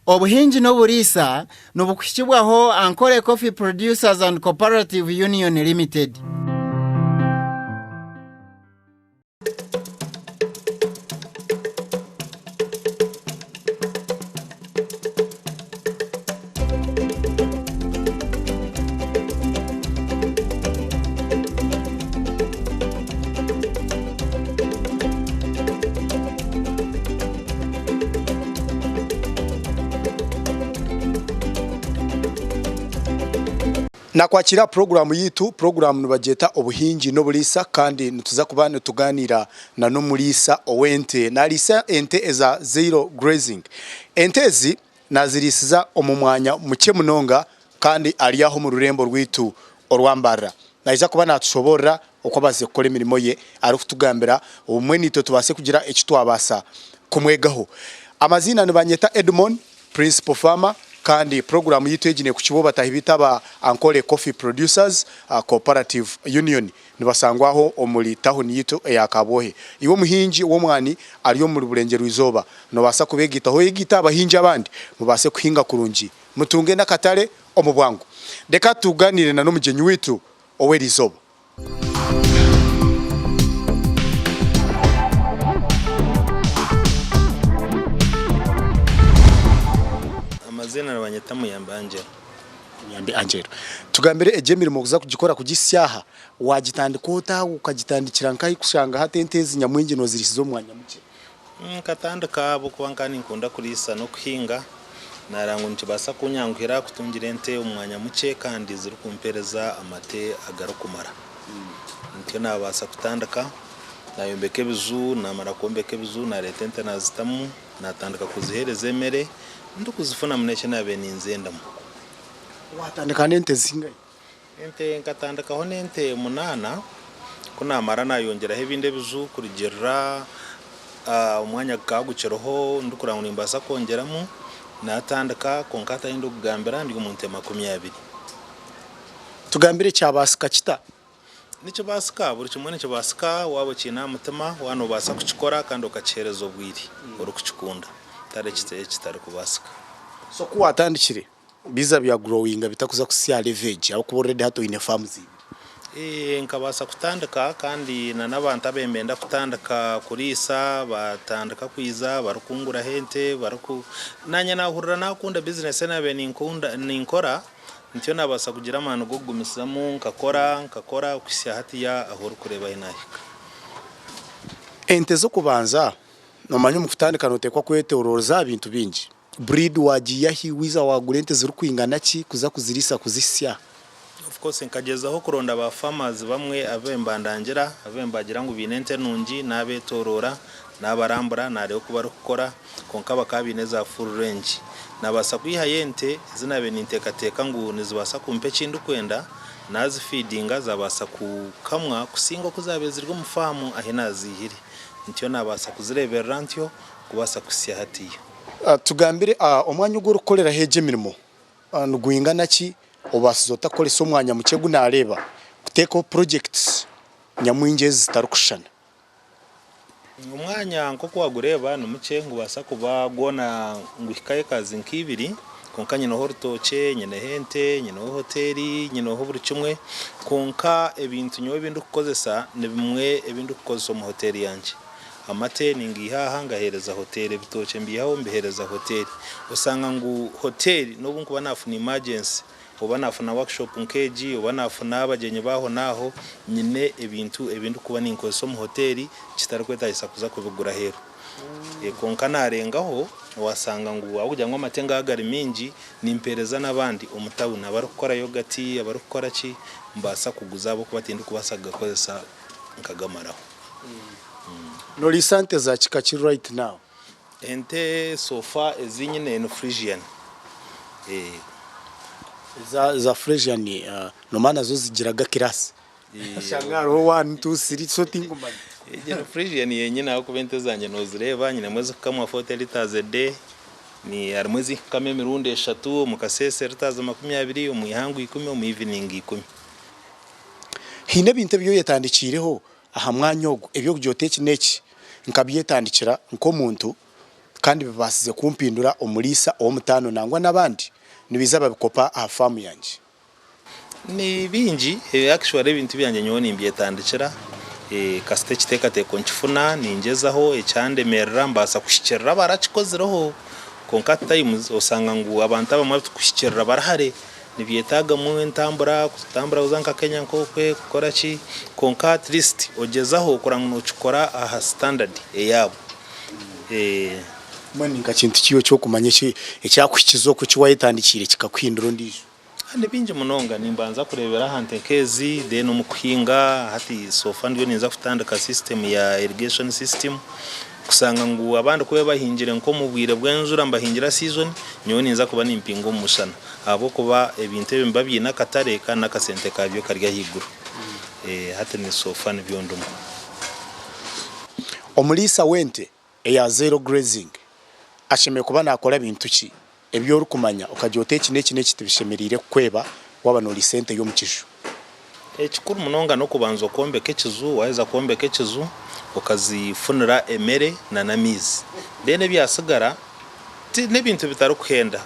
Obuhingi n'oburiisa nibukuhikibwaho Ankole Coffee Producers and Cooperative Union Limited. Nakwakira puroguraamu yaitu, puroguraamu nibagyeta Obuhingi n'Oburiisa kandi nituza kuba nitugaaniira na n'omuriisa ow'ente. Nariisa ente eza Zero Grazing. Ente ezi Naaziriisiza omu mwanya mukye munonga kandi ari aho omu rurembo rwaitu orwa Mbarara. Naija kuba naatushoboorora oku abaasize kukora emirimo ye arikutugambira obumwe naitwe tubaase kugira eki twabaasa kumwegaho. Amaziina nibanyeta Edmon, Principal Farmer, kandi puroguraamu yaitu egi neekukibwa bataahi baitu aba Ankole Coffee Producers Cooperative Union. Nibasangwa aho omuri tahuni yaitu eya Kabwohe. Iwe omuhingi w'omwani ari omuri Burengyerwa-izooba, noobaasa kubeegaitaho oyegaite aha bahingi abandi mubaase kuhinga kurungi mutunge n'akatare omu bwangu. Reka tugaaniire na n'omugyenyi waitu ow'eriizooba. Amaziina nibanyeta Muyambi Angela. Nyambi Angelo, tugambire egi emirimo okuza kugikora kugisya aha, wagitandika ota, okagitandikira nkahi kushanga hati ente ezi nyamwingi nozirisiza omu mwanya mukye? Nkatandika ahabw'okuba nkaba ninkunda kuriisa n'okuhinga, nareeba ngu nikibaasa kunyanguhira kutungira ente omu mwanya mukye kandi zirikumpereza amate agarikumara. Ntyo nabaasa kutandika, nayombeka ebiju, namara kwombeka ebiju nareeta ente nazitamu. Naatandika kuziheereza emere ndikuzifunamu n'eki naabaire ninzendamu. Waatandika n'ente zingahi? Ente nkatandikaho n'ente munaana, ku naamara naayongyeraho ebindi ebiju kurugiirira omwanya gukaba gukiriho ndikureba ngu nimbaasa kwongyeramu, naatandika kwonka hati ahu ndikugambira ndi omu nte makumyabiri. Tugambire kyabaasika kita? Nikibaasika, buri kimwe nikibaasika waaba okiine aha mutima, waaba noobaasa kukikora kandi okakiheereza obwire orikukikunda, tihariho ekitarikubaasika. So ku waatandikire biza bya growinga bita kuza kuhitsya aha level egi ahabw'okuba already hati oine farms ibiri? Eeh nkabaasa kutandika kandi na n'abantu abembenda kutandika kuriisa batandika kwiza barikunguraho ente bariku naanye naahurira naakunda bizinesi ei naabaire ninkunda ninkora. Ntyo naabaasa kugira amaani g'okugumizamu nkakora, nkakora okuhitsya hatiya ahu orikureeba ahi naahika. Ente z'okubanza, noomanya omu kutandika nooteekwa kwetoorooza aha bintu bingi. Breed waagiiha hi? Waiza waagura ente zirikwingana ki kuza kuziriisa kuzihitsya? Of course nkagyezaho kuronda ba farmers bamwe abu mbandangira, abu mbagira ngu baine ente nungi naabetooroora, naabarambura naareeba oku barikukora. Kwonka bakaba baine eza full range. Naabaasa kwihayo ente ezi naabaire ninteekateeka ngu nizibaasa kumpa eki ndikwenda, naazifiidinga zaabaasa kukamwa kusinga oku zaabaire ziri omu faamu ahu naaziihire. Ntyo naabaasa kuzireeberera ntyo kubaasa kuhitsya hatiiya. Tugambire, omwanya ogu orikukoreraho egi emirimo nigwingana ki? Obaasize ota kukoresa omwanya mukye ogu naareeba kuteekaho projects nyamwingi ezi zitarikushushana? Omwanya nk'oku wagureeba ni mukye nigubaasa kuba gwona niguhika ekazi nka ibiri kwonka nyineho orutookye, nyineho ente, nyineho hoteeri, nyineho buri kimwe kwonka ebintu nyowe ebi ndikukozesa ni bimwe ebi ndikukozesa omu hoteeri yangye. Amate ningaiha aha ngaheereza hoteeri, ebitookye mbiihaho mbiheereza hoteeri. Oshanga ngu hoteeri n'obu nkuba naafuna emergency Oba naafuna workshop nk'egi, oba naafuna abagyenyi b'ahonaaho, nyine ebintu ebi ndikuba ninkozesa omu hoteeri kitarikwetaagisa kuza kubigura aheeru. Kwonka naarengaho waashanga ngu ahabw'okugira ngu amate ngaya gari maingi, nimpeereza n'abandi omu tawuni abarikukora yogati, abarikukora ki, mbaasa kuguza ahabw'okuba tindikubaasa kugakozesa nkagamaraho. Noriisa nte za kika ki right now? Ente so far ezi nyine ni Friesian. Eza Friesian nomanya nazo zigira gakirasi. Oshanga hariho one, two, three so tinkumanya. Egi ni Friesian yenyine ahabw'okuba ente zangye nozireeba nyinemu ezikukamwa 40 litres a day, harimu ezikukama emirundi eshatu, omu kasheeshe litres 20, omu ihangwe ikumi, omu evening ikumi. Haine ebintu ebi oyetandikiireho aha mwanya ogu eby'okugira oti eki n'eki nkabyetandikira nk'omuntu. kandi bibaasize kumpindura omuriisa ow'omutaano nangwa n'abandi nibaija babikopa aha faamu yangye. Ni bingi actually ebintu byangye nyowe nimbyetandikira kasita ekiteekateeko nkifuna ningyezaho ekyandemerera mbaasa kuhikirira abarakikozireho kwonka at times osanga ngu abantu abamwe abutukuhikirira bari hare nibyetaagamu entambura kutambura kuza nka Kenya nk'okwe kukora ki kwonka at least ogyezaho kureba ngu nokikora aha standard eyaabo. Mbwenu ni nka kintu ki eki orikumanya ekyakuhikize okwo eki wayetandikiire kikakuhindura ondiijo? Ni bingi munonga, nimbanza kureebera aha nte nk'ezi then omu kuhinga hati so far ndiyo ninza kutandika system ya irrigation system kushanga ngu abandi ku bahingire nk'omu bwire bw'enjura nibahingira season nyowe ninza kuba nimpinga omu mushana ahabw'okuba ebintu ebi nibiba biine akatare kandi n'akasente kabyo kari ahaiguru hati ni so far nibyo ndimu. Omuriisa w'ente eya zero grazing ashemereire kuba nakora bintu ki ebi orikumanya okagira oti eki n'eki n'eki tibishemereire kukweba waaba noriisa ente y'omu kiju? Ekikuru munonga n'okubanza okwombeka ekiju, waheza kwombeka ekiju okazifunira emere nana amaizi then ebyatsigara n'ebintu bitarikuhenda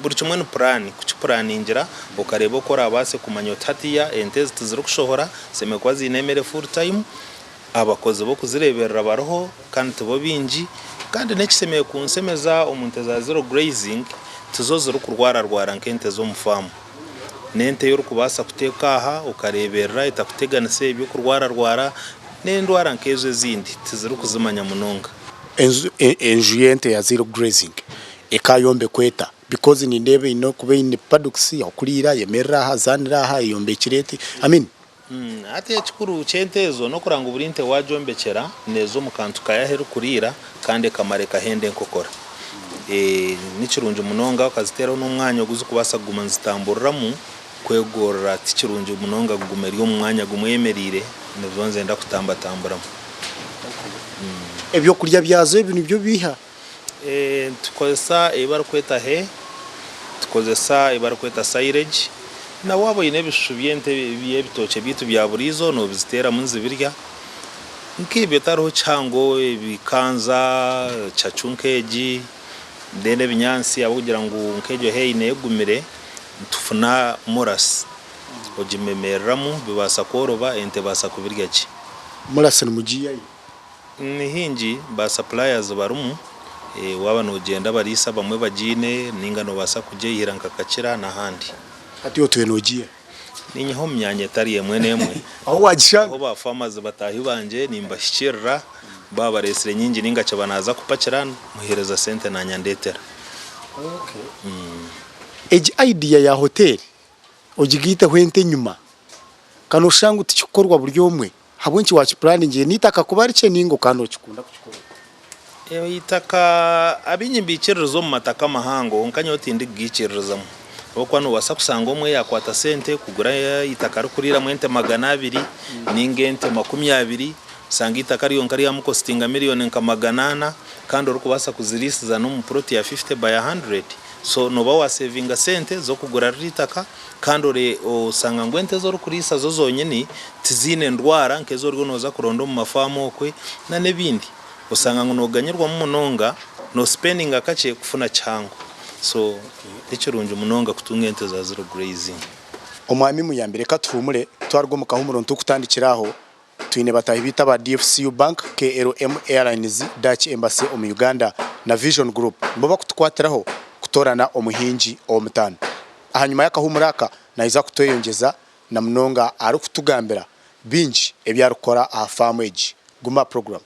buri kimwe ni puraani kukipuraningira okareeba oku orabaase kumanya oti hatiiya ente ezi tizirikushohora zishemereire kuba ziine emere full time. Abakozi b'okuzireeberera bariho kandi tibo baingi kandi n'ekishemereire kunshemeza omu nte za zero grazing tizo zirikurwararwara nk'ente z'omu faamu. N'ente ei orikubaasa kuteeka aha okareeberera etakuteganisa eby'okurwararwara n'endwara nk'ezo ezindi tizirikuzimanya munonga. Enju y'ente ya zero grazing ekayombekwa eta? Because nindeeba eine kuba eine paddocks ah'okuriira, eyemerere aha, ezaanire aha, eyombekire eti, I mean. Hati ekikuru ky'ente ezo n'okureba ngu buri nte waagyombekyera neeza omu kantu kayo ahu erikuriira kandi ekamara ekahenda enkokora. Ni kirungi munonga okaziteeraho n'omwanya ogu zirikubaasa kuguma nizitamburiramu kwegorora. Ti kirungi munonga kuguma eri omu mwanya gumwe eyemereire, niziba nizenda kutambatamburamu. Ebyokurya byazo ebi nibyo biiha? Nitukozesa ebi barikweta hay, tukozesa ebi barikweta silage, na waaba oine ebishushu by'ente by'ebitookye byaitu bya buriizo noobiziteeramu nizibirya. Nk'ebyo tihariho kihango ebikanza, cacu nk'egi, then ebinyaatsi ahabw'okugira ngu nk'egyo hay neegumire, nitufuna morasi ogimemeereramu bibaasa kworoba ente ebaasa kubirya gye. Morasi nimugiiha hi? Ni haingi ba suppliers barimu, waaba noogyenda abariisa abamwe bagiine nainga noobaasa kugyeyihira nka Kakira n'ahandi. Hati otwire noogiiha? Niinyiha omu myanya etari emwe n'emwe. Ahu waagishanga? Ahu ba farmers bataahi bangye nimbahikiirira, baaba bareetsire nyingi nainga kiba naaza kupakira, muheereza sente naanye andeetera. Egi idea ya hoteeri ogigaiteho ente enyima, ka nooshusha ngu tikikukorwa buri omwe. Ahabw'enki waakipuraningiire? N'eitaka kuba rikye nainga okaba nookikunda kukikora ota? Eitaka abaingi nibaikiririza omu mataka amahango kwonka nyowe tindikugaikiririzamu ahabw'okuba noobaasa kushanga omwe yaakwata sente kugura eitaka arikuriiramu ente 200 nainga ente 20 osanga eitaka ryonka ryamukositinga miriyoni nka 400 kandi orikubaasa kuziriisiza n'omu puroti ya 50 by 100 so nooba waasevinga sente z'okugura riri eitaka Kandi ore osanga ngu ente ezi orikuriisa zo zonyini tiziine ndwara nk'ezi oriyo nooza kuronda omu mafaamu okwe na n'ebindi. Osanga ngu nooganyirwamu munonga, noosipendinga kakye kufuna kihango. So tikirungi munonga kutunga ente za zero grazing. Omwami Muyambi reka tuhuumure, twaruga omu kahuumuro nitukutandikira aho. Twine bataahi baitu aba DFCU Bank, KLM Airlines, Dutch Embassy omu Uganda na Vision Group nibo bakutukwatiraho kutoorana omuhingi ow'omutaano. Ahanyima y'akahuumuro aka naija kutweyongyeza na munonga arikutugambira bingi ebi arikukora aha faamu egi. Guma aha puroguraamu.